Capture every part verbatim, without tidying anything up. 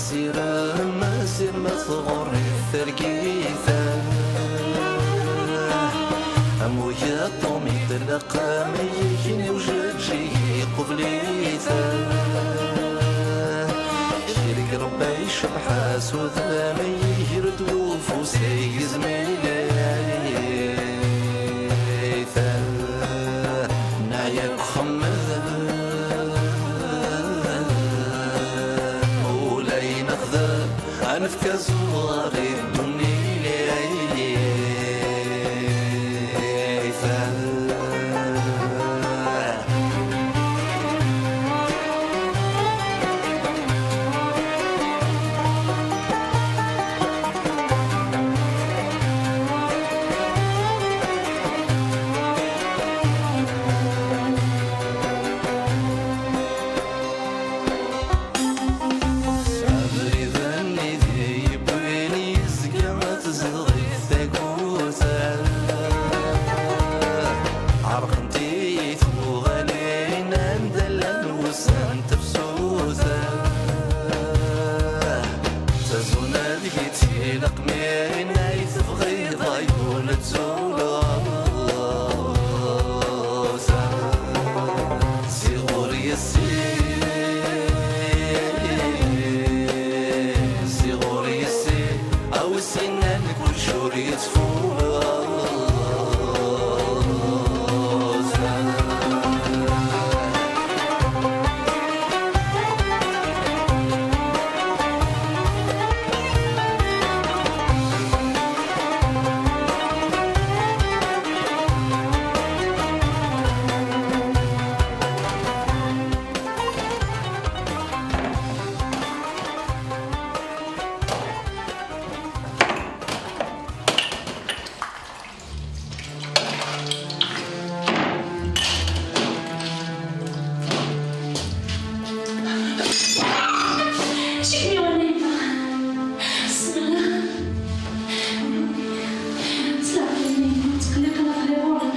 Sirem, sirem tɣuri tergit. Am uyaṭum itlaq am yigen i ujeǧǧig iqubel-it. Kra n Rebbi icebḥ s udem, iger-d ufus igezm-it. Neɛya deg uxemmed, ula i nexdem, ad nefk azuɣer i ddunit. Abrid-nni d yewwin yezga tezdeɣ-it tagut. Ɛerqent-iyi tuɣalin anda llan wussan n tefsut. Tazuna deg-i tilaq mi ay tebɣiḍ ay ul tzuleḍ. Ziɣ ur yessin, ziɣ ur yessin, a wis yennan kullec ur yettfuz. Ulac ay ulac.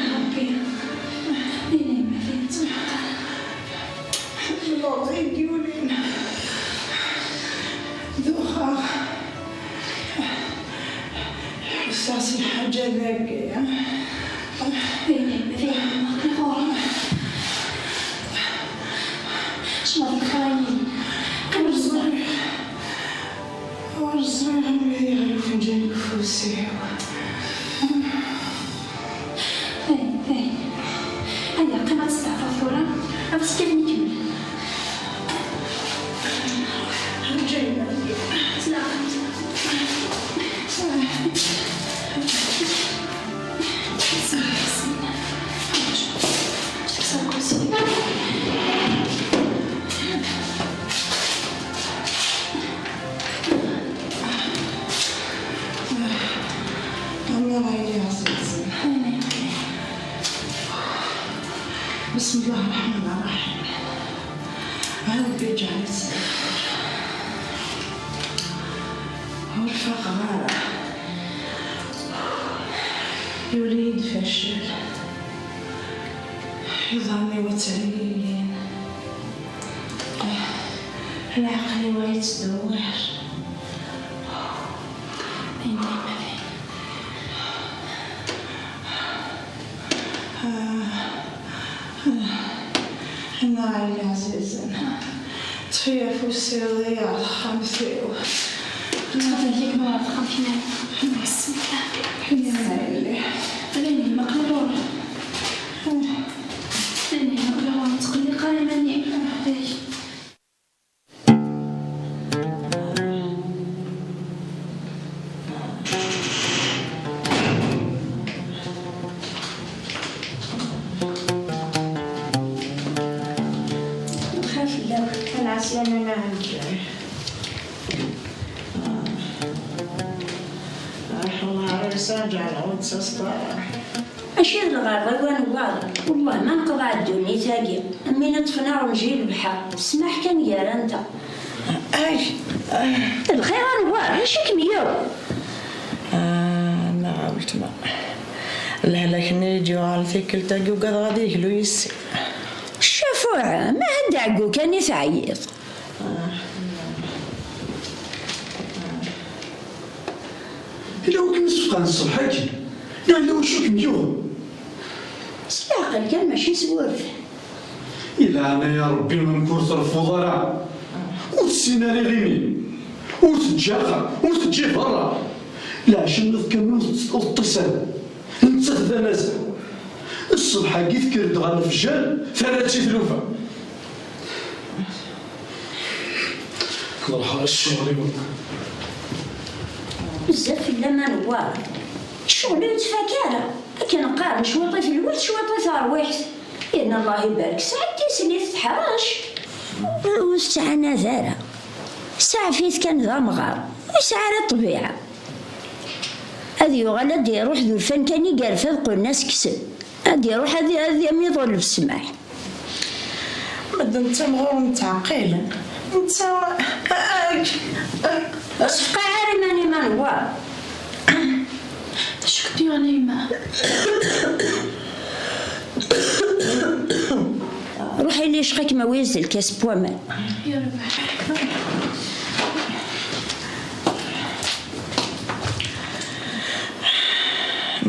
Ṛebbi, ini-m d ayen ttbeḥqen. Lmuḍi i d-yulin. Duxeɣ. Ḥusseɣ s lḥaǧa dagi. Ini-m d ayen ɣur-m. Cmaḍ lexrayin. Ur ẓriɣ. Ur ẓriɣ anwa i ɣer ufenǧal deg ufus-iw. Ay, ay. Aya, qqim ad testeɛfuḍ tura. Ad tt-kkaten ikemmel. Ǧǧiɣ. Aman ay ɛzizen. بسم الله الرحمن الرحيم. Rebbi iǧɛel-itt d lxir. Ur faqeɣ ara. Yuli-yi-d facel. Iḍarren-iw ttreyyiyen. Leɛqel-iw yettdewwir. Anda i Anɛam ɛzizen. Ṭṭef-iyi afus-iw, ḍeyyeɛ texxamt-iw. Ttxaban yak ma ɣer texxamt-im. Bismillah. Ḥenni a yelli. Ala yemma, aql-i ɣur-m. Ala yemma, aql-i ɣur-m, ttqelliq ara iman-im. Ay. Lxir fell-awen. Lɛeslama, nɛam. Acu d lɣerba-w a Newwar? Wellah ma neqḍeɛ ddunit-agi, am win ṭṭfen aɣenǧi lebḥer, ssmaḥ kan gar-anteɣ. Ay! Lxir a Newwar, acu i kem-yuɣ? Ah, nnaɣ a weltma. Lehlak-nni i d-yuɣal tikkelt-agi ugadeɣ ad yeglu yis-i. Ccafuɛ, ma ad d-ɛeggu kan i teɛyiḍ. Yella wakken i s-fqɛen ṣṣbeḥ-agi? Neɣ yella wacu i kem-yuɣen? S leɛqel kan, mačči s wurfan. Di leɛnaya Ṛebbi, amek ur treffuḍ ara? Ur tessin ara iɣimi. Ur teǧǧi axxam, ur teǧǧi berra. Leɛca-nneɣ kan ur tt-, ur teṭṭis ara. Nettat d amaziɣ. Ṣṣbeḥ-agi tekker-d ɣer lefjer, terra-tt i tlufa. Ad ruḥeɣ ar ccɣel-iw. Bezzaf fell-am a Newwara. Ccɣel ur yettfak ara. Akken qqaren, cwiṭ i telwit, cwiṭ i terwiḥt. Yerna Allah ibarek, sɛiḍ tislit teḥrec. Ur tettɛanad ara. Saɛef-it kan d amɣar. Ur yesɛi ara ṭṭbiɛa. Ad yuɣal ad d-iruḥ d urfan kan i yerfed qulna sseksen. Ad d-iruḥ ad, ad yam-iḍulleb ssmaḥ. Medden ttimɣuren ttɛeqqilen. Netta, ur sfeqɛeɣ ara iman-im a Newwara. D acu k-d-yuɣen a yemma? Ruḥ ili icqa-kem, awi-yas-d lkas n waman. Yerbeḥ.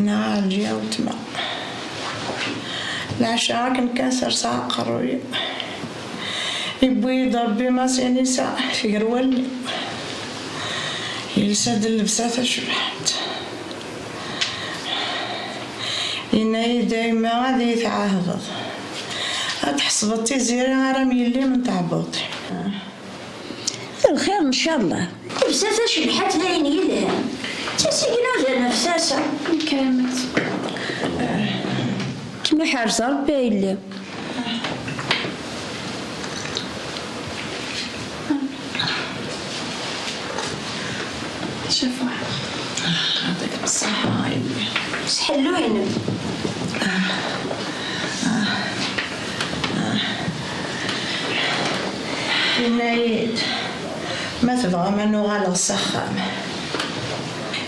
Nɛa Ɛelǧiya weltma. Leɛca akken kan serseɣ aqerruy-iw, yewwi-yi-d Rebbi Masinisa seg wallen-iw. Yelsa-d llebsa tacebḥant. Yenna-yi-d: "A yemma, ad iyi-tɛahdeḍ. Ad tḥesbeḍ Tiziri ara m-yellin n tɛebbuḍt." D lxir, ncallah. Llebsa tacebḥant d ayen yelhan. D tasigna d nnefsasa. Nekremt. Kem-iḥrez Rebbi a yelli. Cafeɛ. Yɛṭik ṣṣeḥḥa a yelli. S ḥellu-inem. Yenna-yi-d: "Ma tebɣam ad n-uɣaleɣ s axxam,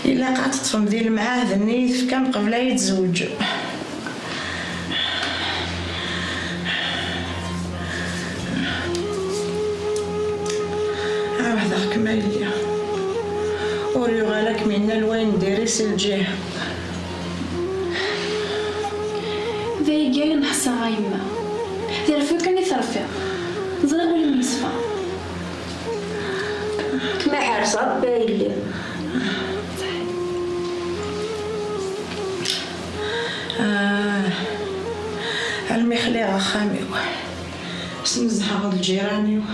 ilaq ad teṭṭfem di lemɛahd-nni i tefkam qbel ad yi-tzewǧem." Ɛawdeɣ-kem a yelli, ur yuɣal ad kem-innal wayen diri si lǧiha. D ayagi ay neḥṣa a yemma. D rrfi kan i terfiḍ. Ẓriɣ ul-im yeṣfa. Kem-iḥrez Rebbi a yelli. Ah, almi xliɣ axxam-iw, snezzheɣ d lǧiran-iw,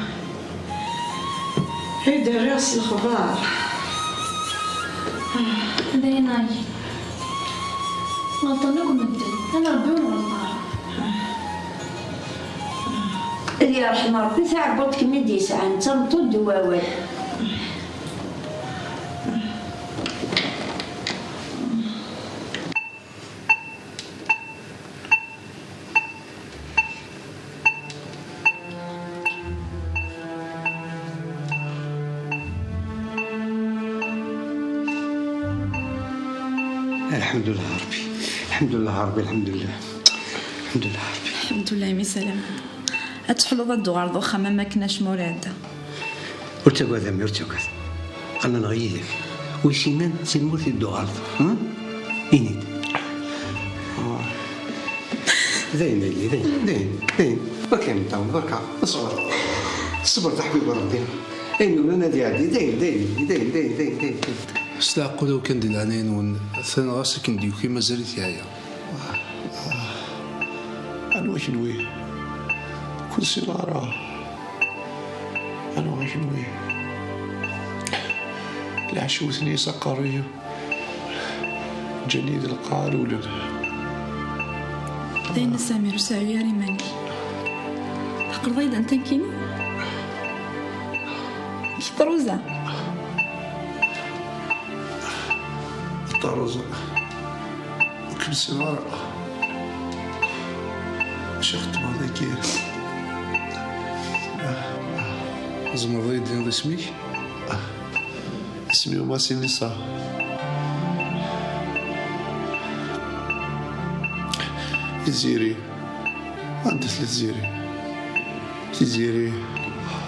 i d-rriɣ s lexbar. D ayen ay ɣelṭen akk medden, ala Rebbi ur nɣelleḍ ara. Ad yerḥem Rebbi taɛebbuḍt-kem i d-yesɛan, d tameṭṭut d wawal. الحمد لله ربي، الحمد لله ربي، الحمد لله، الحمد لله ربي. الحمد لله، mi salam. Ad teḥluḍ ad d-tuɣaleḍ uxxam am akken acemma ur iɛedda. Ur ttagad a mmi, ur ttagad. Qqlen-aneɣ yid-k. Wissen ma si lmut i d-tuɣaleḍ, ha? Ini-d. Dayen a yelli, dayen, dayen, dayen. Berka imeṭṭawen, berka. Ṣber. Ṣber a ḥbib Rebbi. Ayen yuran ad iɛeddi, dayen, dayen, dayen, dayen, dayen, dayen. S leɛqul-iw kan di leɛnaya-nwen, atan ɣas akken d-yuki mazal-it yeɛya. Anwa kenwi? Ur ssineɣ ara. Anwa kenwi? Lɛecc wten-iyi s aqerruy-iw. Ǧǧan-iyi d lqaɛa rewlen. D ayen a Samir, ur seɛɛu ara iman-ik. Tqerḍeḍ-iyi-d anta nekkini? Kečč d Ṛuza. D Ṛuza. Ur kem-ssineɣ ara. Acu xeddmeɣ dagi? Tzemreḍ ad yi-d-tiniḍ isem-ik? Isem-iw Masinisa. Tiziri. Anda tella Tiziri? Tiziri.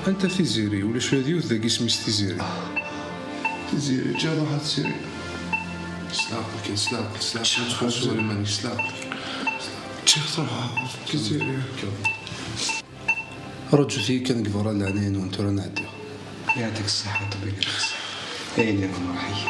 Anta Tiziri? Ulac ula d yiwet dagi isem-is Tiziri. Tiziri, ǧǧiɣ ruḥ a Tiziri. Slaqel kan, slaqel, slaqel. Ur ttḥussu ara iman-ik, slaqel. Ǧǧiɣ ruḥ a Tiziri. Rǧut-iyi kan deg berra leɛnaya-nwen, tura ad ɛeddiɣ. Yeɛṭik ṣṣeḥḥa a ṭṭbib. Ay nniḍen ruḥ-ik.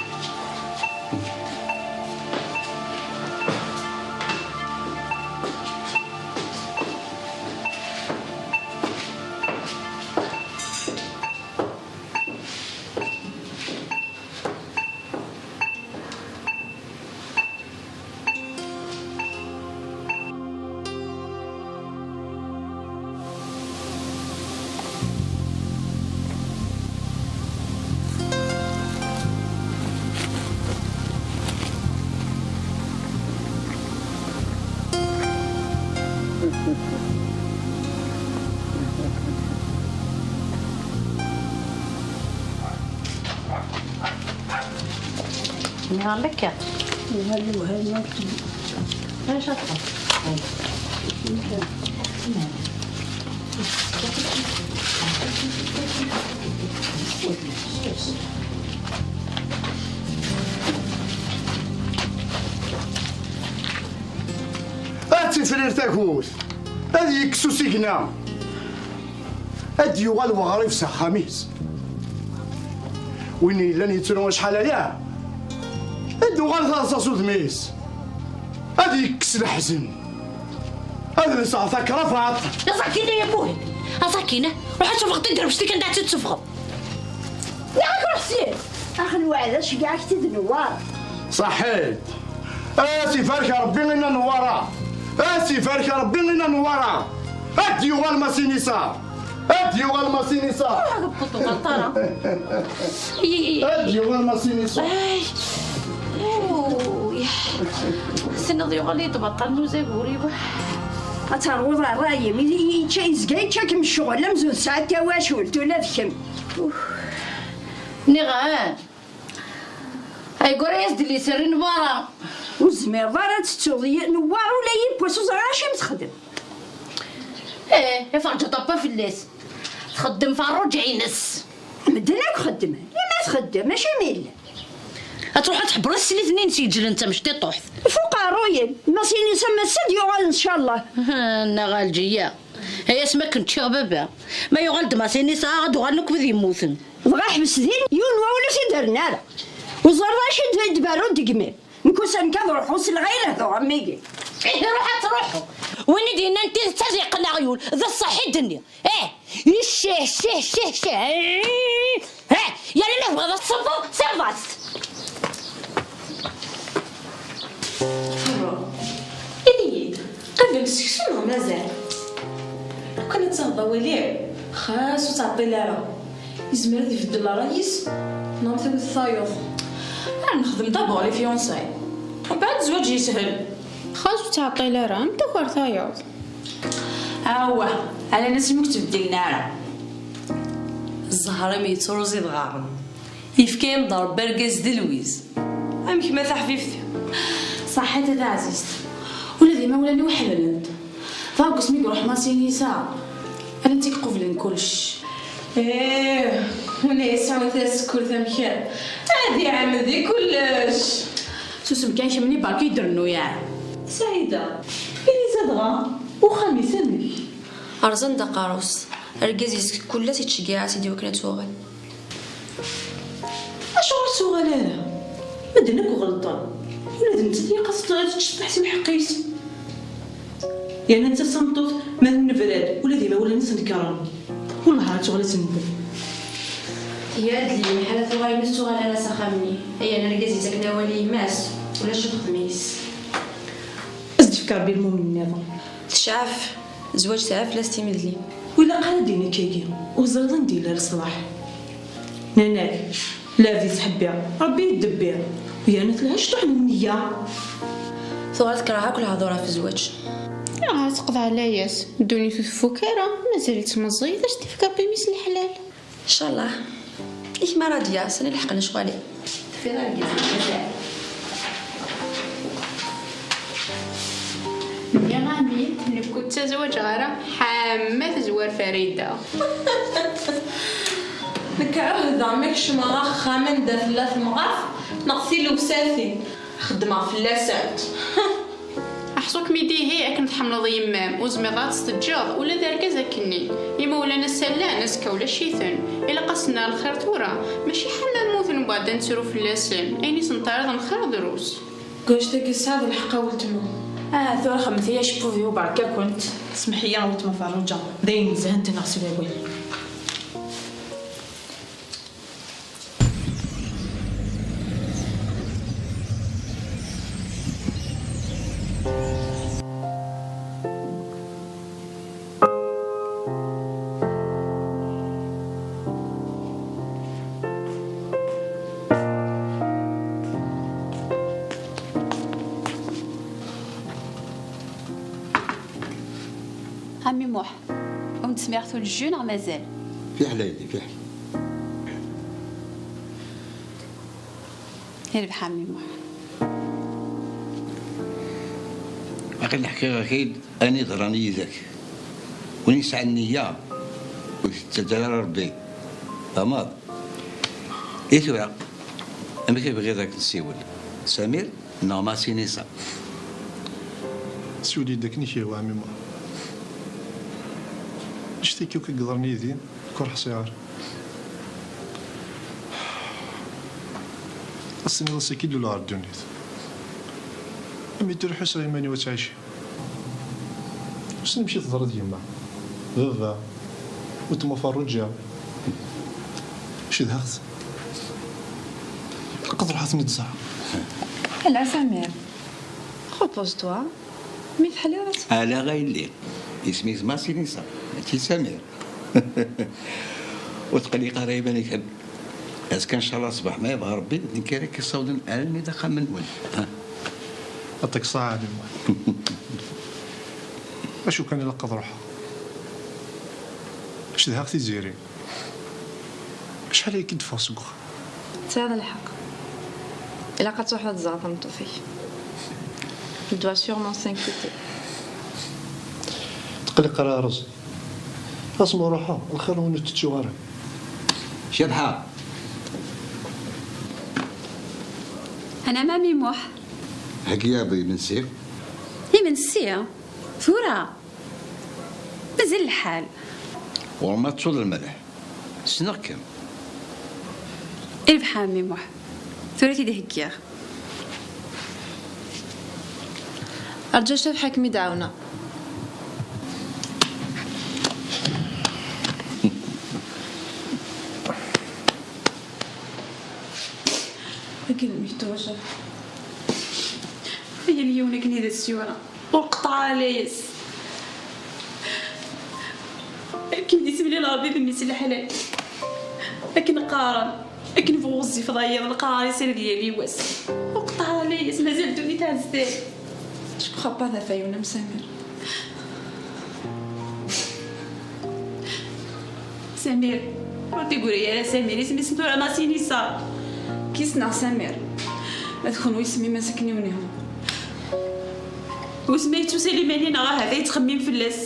نهار لك. نهار لوهان. ايش هتحط؟ Ad tifrir takut, ad yekkes usigna, ad d-yuɣal weɣrib s axxam-is. Win yellan yettru acḥal aya, ad d-uɣal taḍsa s udem-is, ad yekkes leḥzen, ad lseɣ takrafaṭ. Aẓakina ya Muhend, aẓakina, ruḥ ad teffɣeḍ tidderwect-ik anda ad tt-teffɣeḍ. Nniɣ-ak ruḥ syin. Ax lweɛda, ceggeɛ-ak-t-id Newwara. Ṣaḥit. A s-ibarek Rebbi inna Newwara. A s-ibarek Rebbi inna Newwara. Ad d-yuɣal Masinisa. Ad d-yuɣal Masinisa. Ur tuɣaleḍ ara. Ad d-yuɣal Masinisa. Ay. Uy. Tiniḍ yuɣal-iyi-d baṭṭal n uzagur-iw. Ad terwuḍ ṛṛay-im, i, i, yečča, yezga yečča-kem ccɣel amzun tesɛiḍ tawacult ula d kemm. Uf. Nniɣ-am. Aygura-yas-d liser i Newwara. Ur tezmireḍ ara ad tettuḍ i Newwara ula yiwwas, ur ẓriɣ acu i m-texdem. Eh, ifeɣ ǧaṭapa fell-as. Txeddem ferruǧ-ines. Medden akk xeddmen. Ima txeddem, acu mi yella? Ad truḥ ad tḥebber tislit-nni-ines yeǧlen d tamecṭiṭuḥt. F uqerruy-im, Masinisa ass ad d-yuɣal ncallah. Neɣ Ɛelǧiya. Ay asmi akken ččiɣ baba. Ma yuɣal-d Masinisa, ad uɣalen akk wid yemmuten. Dɣa ḥbes din, yiwen wawal ur t-id-rren ara. Ur ẓerreḍ acu i d-, i d-berru deg-mi. Nekk usan-k ad ruḥeɣ, ur selleɣ i lehdur am wigi. Ihi ruḥ ad truḥeḍ. Win i d-yennan tidet ad yeqqen aɣyul, d ṣṣeḥ i d-nniɣ. Eh, cceh, cceh, cceh, cceh. Eh, yerna ma tebɣiḍ ad tṣebbeḍ, ṣebbeḍ. Ini-yi-d, qibel seksu neɣ mazal? Lukan ad taɣeḍ awal-iw, xas ur ttɛeṭṭil ara. Yezmer ad ibeddel ṛṛay-is, neɣ ad tawiḍ tayeḍ. Ara nexdem d'abord les fiançailles. Mbeɛd zzwaǧ yeshel. Xas ur ttɛeṭṭil ara, ad ntaker tayeḍ. Awah, ala nnas-im ur k-ttbeddilen ara. Zzher-im yettruẓ idɣaren. Yefka-yam-d Ṛebbi argaz d lwiz. Amek ma taḥbibt-iw? Ṣaḥḥit a taɛzizt. Ula d imawlan-iw ḥemmlen-t. Dɣa deg wasmi i iruḥ Masinisa, ala netta i iqublen kullec. Ih, win yesɛun tasekkurt am kemm, ad iɛemmed i kullec. Susem kan kemmini, berka i d-rennu ya. Saɛida, ini-as dɣa, uxxam-is amek? Rẓan-d aqerru-s. Argaz-is kul ass yettceggiɛ-as-id i wakken ad tuɣal. Acuɣer ur tuɣal ara? Medden akk ɣelṭen. Ula d nettat ilaq ad tettceṭṭeḥ si lḥeqq-is. Yerna nettat d tameṭṭut, ma tennebrad, ula d imawlan-is nekren. Wellah ad tuɣal ad tendem. Tga-d llim ḥala tuɣalin ur tuɣal ara s axxam-nni. Ayen argaz yettaken awal i yemma-s, ulac lxedma-is. Ad s-d-yefk Rebbi lmumen nniḍen. Tecɛef, zzwaǧ tesɛa fell-as timedlin. Ur ilaq ara ad d-ini akkagi, ur teẓriḍ anda yella leṣlaḥ. Nnan-ak, lɛebd yettḥebbi, Rebbi yeddebbi, u yerna telha ciṭuḥ n nneyya. Tuɣal tekreh akk lehdur ɣef zzwaǧ. Ahat teqḍeɛ layas, ddunit ur tfuk ara, mazal-itt meẓẓiyet, ad s-d-tefk Rebbi mmi-s leḥlal. Ncallah. I kemm a Radia, sani lḥeqq n lecɣal-im? Teffiḍ argaz-ik, mazal. Nniɣ-am-id, nekk ur ttazwaǧeɣ ara, ḥama tezwar Farida. Nekk ɛuhdeɣ mi kecmeɣ axxam anda tella temɣart neɣ tilewsatin, xeddmeɣ fell-asent. Aḥṣu-kem-id ihi akken tḥemmleḍ yemma-m, ur zmireḍ ad tt-teǧǧeḍ ula d argaz akkenni. Imawlan ass-a llan, azekka ulac-iten. Ilaq-asen ar lxir tura, mačči ḥal ma mmuten mbeɛd ad nettru fell-asen. Ayen i sen-terriḍ n lxir drus. Deg wannect-agi tesɛiḍ lḥeqq a weltma. Ah, tura xedmet-iyi acebbub-iw, berka-kent. Smeḥ-iyi a weltma Ferruǧa, d ayen yezhan tenneɣ s wawal. Ɛemmi Muḥ, ur d-smiɣ tulju neɣ mazal? Fiḥel a yelli, fiḥel. Irbeḥ a Ɛemmi Muḥ. Aql-i ḥkiɣ-ak-id ayen yeḍran yid-k. Win yesɛan nniya, ur t-yettaǧǧa ara Rebbi. Tfehmeḍ? I tura, amek i tebɣiḍ ad k-nsiwel? Samir neɣ Masinisa? Siwel-iyi-d akken i k-yehwa, a Ɛemmi Muḥ. Annect-agi akk i yeḍran yid-i, ur ḥṣiɣ ara. Ad s-tiniḍ ass-agi d-luleɣ ɣer ddunit. Imi tura ḥusseɣ iman-iw ad ttɛiciɣ. Wissen amek i teḍra d yemma, baba, weltma Ferruǧa. Cedhaɣ-t. Lqeḍ ruḥ ad ten-id-ẓreɣ. Ala Samir. Repose-toi. Mi teḥliḍ. Ala a yelli. Isem-is Masinisa, mačči Samir. Ur tqelliq ara iman-ik. Azekka, ncallah, ṣṣbeḥ ma yebɣa Rebbi, d nekk ara k-yessawḍen almi d axxam-nwen. Ha. Aṭik ṣaḥ a Ɛemmi Muḥ. Acu kan, ilaq ad ruḥeɣ. Cedhaɣ Tiziri. Acḥal ay k-id-ffɣeɣ seg uxxam? Tesɛiḍ lḥeqq. Ilaq ad truḥeḍ ad tẓreḍ tameṭṭut-ik. Elle doit sûrement s'inquiéter. Tqelliq ara a Rosie. Ɣas ma ruḥeɣ, lxir-nwen ur t-ttuɣ ara. Cabḥa! Anɛam a Ɛemmi Muḥ. Heggi-yaɣ-d imensi. Imensi? Tura? Mazal lḥal. Ɣur-m ad tettuḍ lmelḥ. Ssneɣ-kem. Irbeḥ a Ɛemmi Muḥ. Tura ad t-id-heggiɣ. Rǧu a Cabḥa ad kem-id-ɛawneɣ. Akken mi k-tuɣ a Cabḥa. Yal yiwen akken i d as-yura. Ur qeṭṭeɛ ara layas. Akken d-isemlil Rebbi d mmi-s n leḥlal. Akken qqaren, akken bu ɣezzif d ayiḍ, lqaɛa isir di yal yiwas. Ur qeṭṭeɛ ara layas, mazal ddunit ɛezdan. Je crois pas d afayun am Samir. Samir, ur d-igri ara Samir, isem-is tura Masinisa. Kis neɣ Samir, ma d kenwi isem-im akken i wen-ihwa. Wissen ma yettusal iman-i neɣ ahat ay yettxemmim fell-as.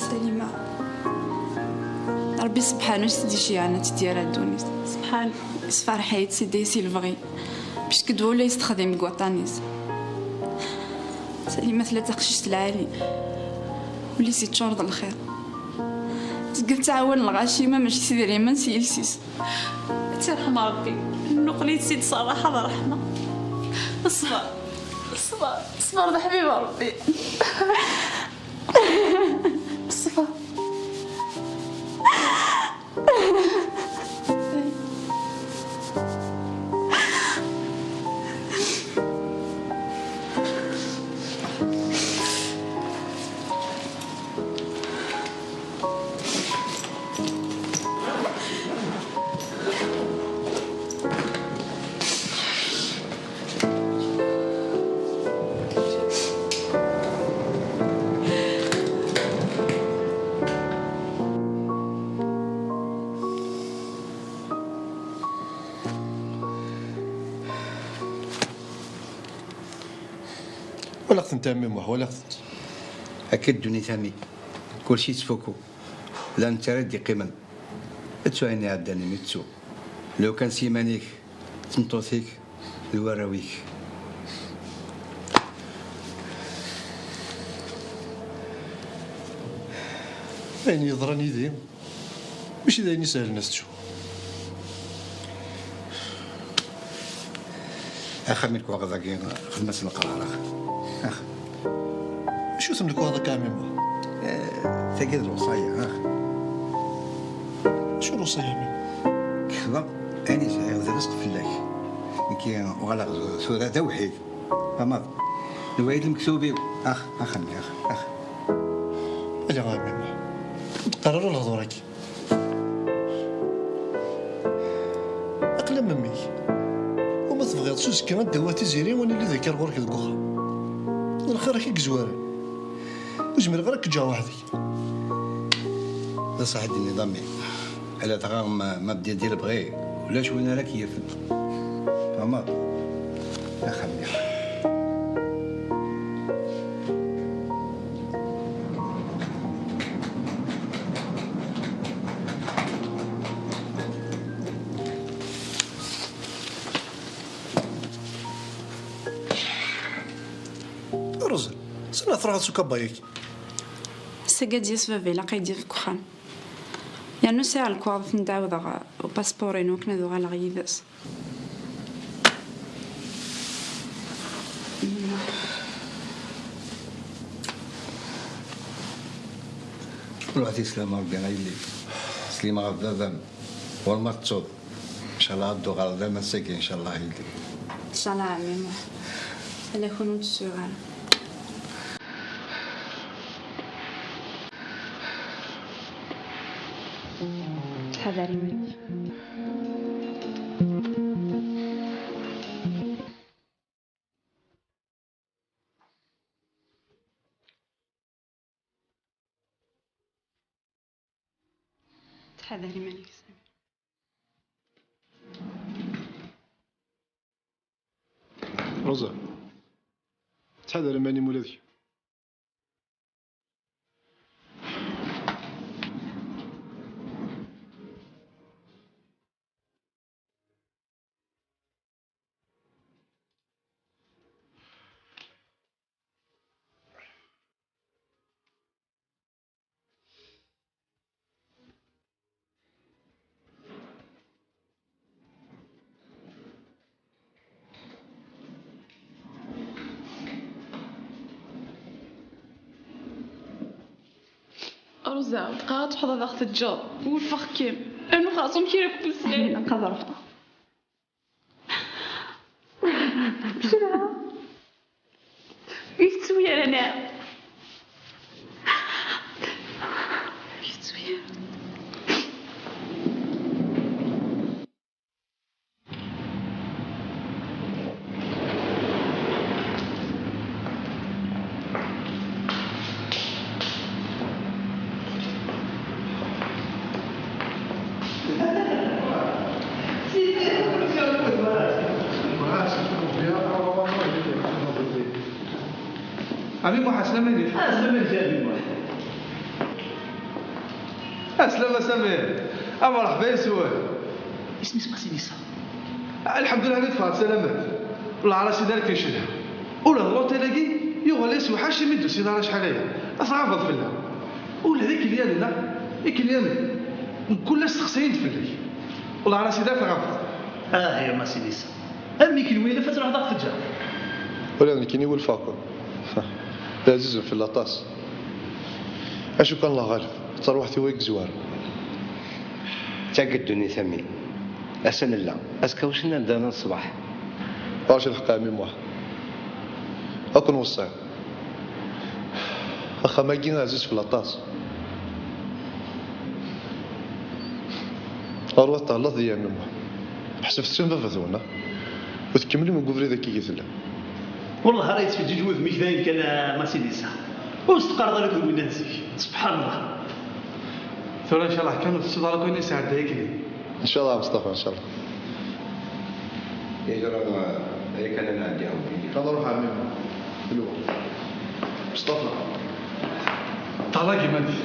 Salima, Rebbi sebḥanu i s-d-iceyɛen ad tt-id-yerr ar ddunit. Sebḥanu. Isferḥ-itt, idda-yas i lebɣi. Puisque d wul ay s-texdim deg waṭṭan-is. Salima tella d taqcict lɛali. Ul-is yeččur d lxir. Tezga tettɛawan lɣaci, ma mačči s idrimen, s yiles-is. Ad tt-irḥem Rebbi. Nuqel-itt-id s rraḥa d ṛṛeḥma. Ṣber. Ṣber. Ṣber d aḥbib Rebbi. Ṣber. Walaɣ-tent a ɛemmi Muḥ, walaɣ-tent. Akka ddunit a mmi, kulci yettfuku. Ula d netta ara d-iqqimen. Ttu ayen iɛeddan imi ttu. Lukan s yiman-ik, d tmeṭṭut-ik, d warraw-ik. Ayen yeḍran yid-i, mačči d ayen isehlen a ttu. Axxam i lekwaɣeḍ-agi, xdem-as leqrar, ax. Ax. Acu-ten lekwaɣeḍ akka, a ɛemmi Muḥ? Eh, tagi d lewṣaya, ax. Acu lewṣaya, a ɛemmi? Kexḍeɣ ayen i sɛiɣ d rrezq fell-ak. Nekki uɣaleɣ tura d awḥid. Fahmeḍ? Newɛid lmektub-iw. Ax, ax a mmi, ax, ax. Ala a ɛemmi Muḥ. Ur d-qqar ara lehdur-agi. Aql-am mmi-k. Uma tebɣiḍ s uzekka ad d-awiɣ Tiziri, ad nili d akka ɣur-k deg uxxam. D lxir-ik i yezwaren. Ur zmireɣ ara ad k-ǧǧeɣ weḥd-k. D ṣṣeḥ i d-tenniḍ a mmi. Ala dɣa ma, ma bdiɣ di lebɣi, ulac win ara k-yifen. Fehmeḍ? Ax a mmi. Rosa, sani ad truḥeḍ s ukabay-agi? Ass-agi ad d-yas baba, ilaq ad yi-d-yaf deg uxxam. Yernu sɛiɣ lekwaɣeḍ ad ten-d-ɛawdeɣ, upaspuṛ-inu akken ad uɣaleɣ yid-s. Ruḥ di sslama a Ṛebbi a yelli. Slim ɣef baba-m. Ɣur ma tettuḍ. Ncallah ad d-uɣaleḍ am ass-agi, ncallah a yelli. Ncallah a ɛemmi Muḥ. Ala kunwi ur d-ssuɣ ara. Ttḥadar iman-ik. Ttḥadar iman-ik a Samir. Rosa, ttḥadar iman-im ula d kemm. Rosa, bɣiɣ ad tṛuḥeḍ ad aɣ-teǧǧeḍ. Wulfeɣ-kem. Rnu xerṣum kra n wemmeslay. Nqader. Bsrɛa. Ur yi-tettu ara, neɣ? Ur yi-tettu ara. Ɛemmi Muḥ, ɛeslama-k. Ɛeslama-k a ɛemmi Muḥ. Ɛeslama Samir. A mṛeḥba yes-wen. Isem-is Masinisa. Lḥemdullah, mi teffɣeḍ salamat. Leɛrac i d ara k-ncedha. Ula d l'hôtel-agi yuɣal yessewḥac imi d-tusiḍ ara acḥal aya. Tɣabeḍ fell-aɣ. Ula d ikelyanen-a, ikelyanen, mkul ass steqsayen-d fell-ak. Leɛrac i d ara tɣabeḍ. Ah ya Masinisa. Armi kenwi ilaq ad truḥeḍ ad aɣ-teǧǧeḍ. Ula d nekkini wulfeɣ-ken. D ɛzizen fell-i aṭas. Acu kan, Allah ɣaleb, tarwiḥt-iw ay yezwaren. Tagi ddunit a mmi. Ass-a nella, azekka wissen anda ara nṣbeḥ. Ɣur-k lḥeqq a ɛemmi Muḥ. Ad ken-weṣṣiɣ. Axxam-agi ɛziz fell-i aṭas. Ṛwu ad thelleḍ deg-i a ɛemmi Muḥ. Ḥesbet-tt am baba-twen, ah? Ur tkemmlem deg ubrid akka i tellam. Wellah ara yettfeǧǧiǧ wudem-ik dayen kan a Masinisa. Ur s-teqqareḍ ara akked winna n zik. Subḥan Allah. Tura ncallah kan ur tettuḍ ara akk ayen yesɛedday akkenni. Ncallah a Mustafa, ncallah. Yeǧra, eh, yakan ad nɛeddi a Rebbi. Ad nruḥ a ɛemmi Muḥ. Mustafa. Ṭalaq iman-ik.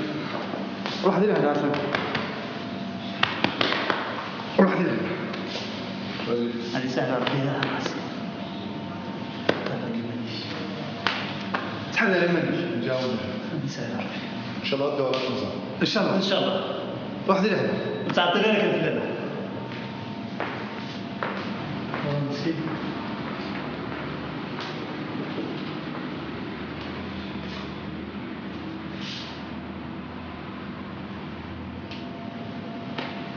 Ruḥ di lehna, atan. Ruḥ di lehna. Ad yesahel Ṛebbi, a Ḥasan. Ṭalaq iman-ik. Ttḥadar iman-ik. Nǧaweb. Ad yesahel Ṛebbi. Incallah ad d-uɣaleɣ ad nẓer. Incallah. Incallah. Ruḥ di lehna. Ur ttɛeṭṭil ara kan fell-aneɣ.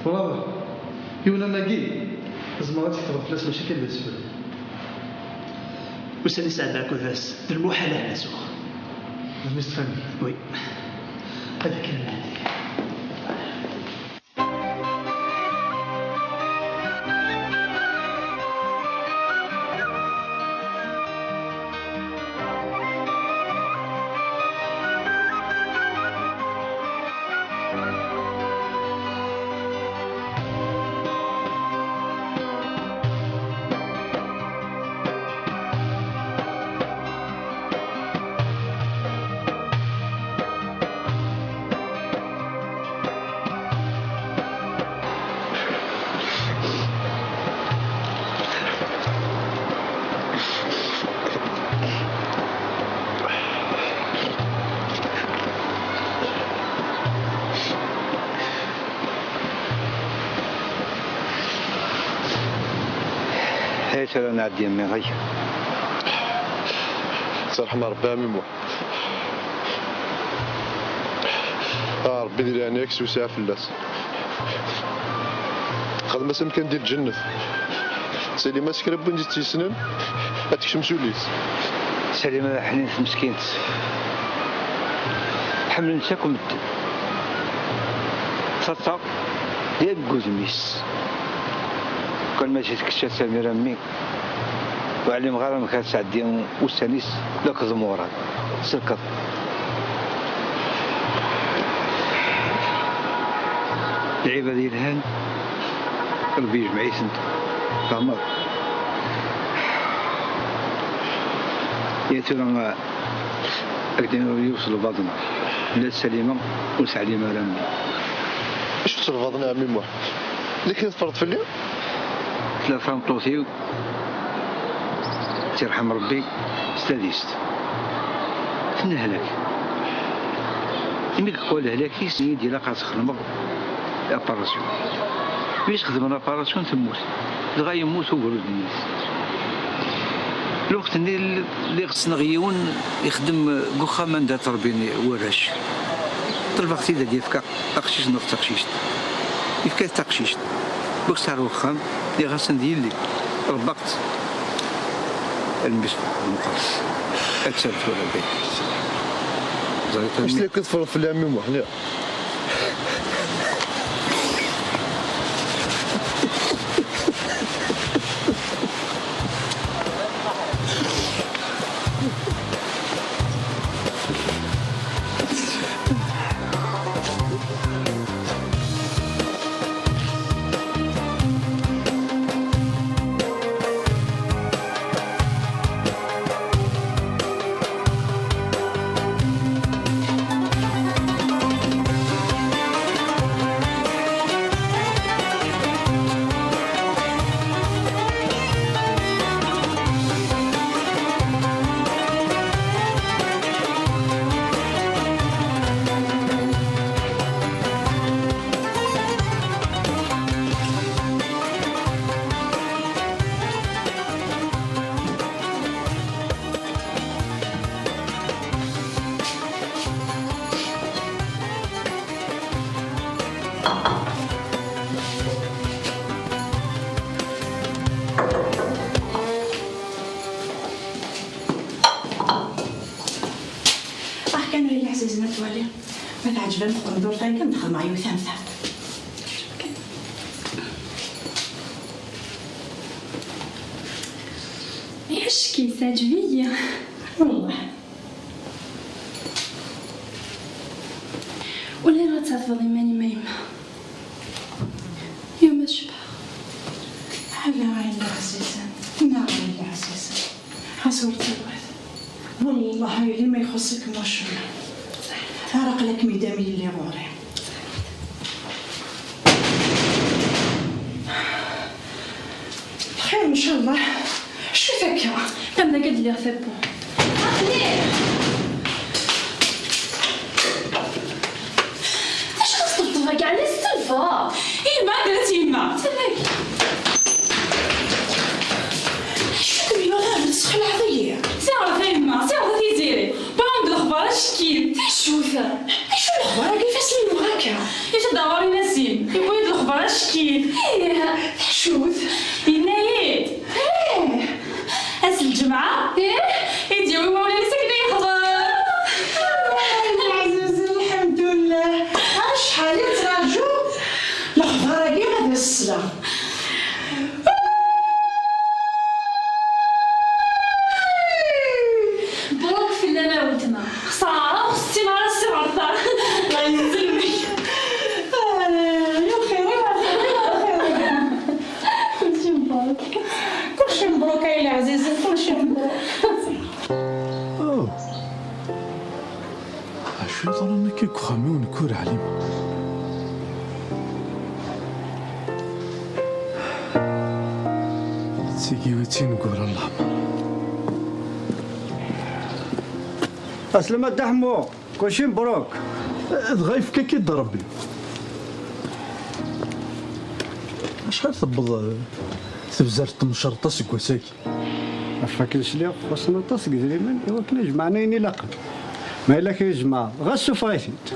Tura, yiwen am wagi, tzemreḍ ad tketbeḍ fell-as mačči kan d asefru. Ussan i sɛeddaɣ akked-s, d lmuḥal ad t-asuɣ. D mmi-s n tfamilt. Oui. Ad kkren Mɛadi. Ay tura nɛeddi a mmi, ay. Serḥem Rebbi a mmi Muḥ. A Rebbi di leɛnaya-k swesɛa fell-as. Xdem-as amkan di lǧennet. Salim-as kra n win i tt-yessnen, ad tekcem s ul-is. Salima d aḥnin tmeskint. Ḥemmlen-tt akk medden. Taṭṭa d yir deg wudem-is. Kan mačči tkečča Samira mmi. Ur ɛlimeɣ ara amek ara tesɛeddi ussan-is d akked Muṛad. Selkeḍ. Lɛibad yelhan, Rebbi yejmeɛ-itent. Tfehmeḍ? Ya tura, ad k-d-iniɣ yiwet n lbaḍna. Tella Salima ur teɛlim ara mmi. Acu-tt lbaḍna a mmi Muḥ? Tella kra teffreḍ fell-i? Tella tameṭṭut-iw, tirḥem Rebbi, s tadist. Tennehlak. Imi yeqwa lehlak-is, i d-ilaq ad txedmeḍ aparasyon. Mi s-xedmen aparasyon, temmut. Dɣa yemmut ugrud-nni. Lweqt-nni, lliɣ ssneɣ yiwen ixeddem deg uxxam anda ttṛebbin warrac. Ṭelbeɣ-t-id ad d-yefk aqcic neɣ taqcict. Yefka-t taqcict. Waqt ar uxxam, nniɣ-asen d yelli, ṛebbaɣ-tt. Almi s-, meqqret. Ad tt-rret tura dagi. Ẓriɣ. Acu-t akk teffreḍ fell-i a mmi Muḥ, nniɣ. Ah, kan ay leɛzizen, ad twali. Ma teɛǧeb-am tqendurt-agi, ad m-d-xedmeɣ yiwet am ta. Icki, teɛǧeb-iyi. Wellah. Ulayɣer ad tafeḍ iman-im a yemma. Yemma tecbeḥ. Ala ay leɛzizen, neɣ ay leɛzizen. Ɣas ur ttagad. Wellah a yelli, ma ixuṣ-ikem wacemma, ara aql-ak midam yelli ɣur-i. Xir ncallah. Acu-t akka? Tam dagi ad lliɣ tawwurt. Aql-i. D acu i tesṭebṭbeḍ akka? Ɛni s tselba? Yemma, ddret yemma. Ttxil-k. Acu kem-yuɣen? Tesxelɛeḍ-iyi. Siɣret a yemma, siɣret a Tiziri. Wwiɣ-am-d lexbar acekkil. D acu-t? Acu lexbar-agi ifassen-inu akka? Yak ad d-aɣur i Nasim. Yewwi-d lexbar acekkil. Ih. D acu-t? Yenna-yi-d. Ih. Ass n lǧemɛa, ih, i d-yawi imawlan-is akken ad yexḍer. Ay, leɛzuz, lḥemdullah. Acḥal i ttraǧuɣ lexbar-agi ad as-sleɣ. Bruk fell-am a weltma. Xsara, ur xessiɣ ara ssiɣerta. Allah yezzelmek. Ah, ya xir, ya xir, ya xir. Kulci mbruk. Kulci mbruk ay leɛzizit, kulci mbruk. Oh. Acu yeḍran akka deg uxxam-iw nekk ur ɛlimeɣ? D tigi i d tineggura n leɛmer. Aslama Dda Ḥemmu, kulci mbruk. Dɣa yefka-k-id Rebbi. Acḥal tewweḍ, eh, tebzert n tmecreṭ aseggas-agi? Ɣef wakken sliɣ, xuṣṣen aṭas n yedrimen i wakken ad jemɛen ayen ilaqen. Ma yella kra i jemɛeɣ, ɣas sufeɣ-it-id.